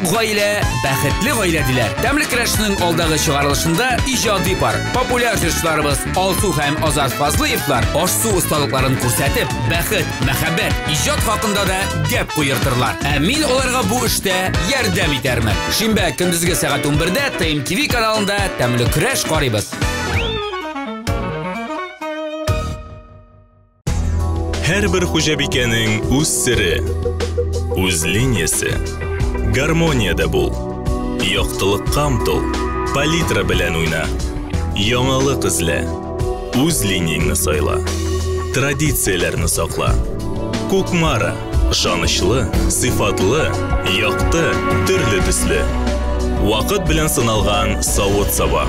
Нык гаилә, бәхетле гаилә диләр. Тәмле көрәшнең алдагы чыгарылышында иҗади пар, популяр җырчыларыбыз Алсу һәм Азат Фазлыевлар аш-су осталыкларын күрсәтеп, бәхет, мәхәббәт, иҗат хакында да гәп куертырлар. Ә мин аларга бу эштә ярдәм итәрмен. Шимбә көндезге сәгать 11-дә ТМТВ каналында Тәмле көрәш карыйбыз. Һәрбер хуҗабикәнең үз сере, үз линиясе. Гармониядә бул. Яктылыкка омтыл. Палитра белән уйна. Яңалык эзлә. Үз линияңне сайла. Традицияләрне сакла. Кукмара. Ышанычлы, сыйфатлы, якты, төрле төсле. Вакыт белән сыналган савыт-саба.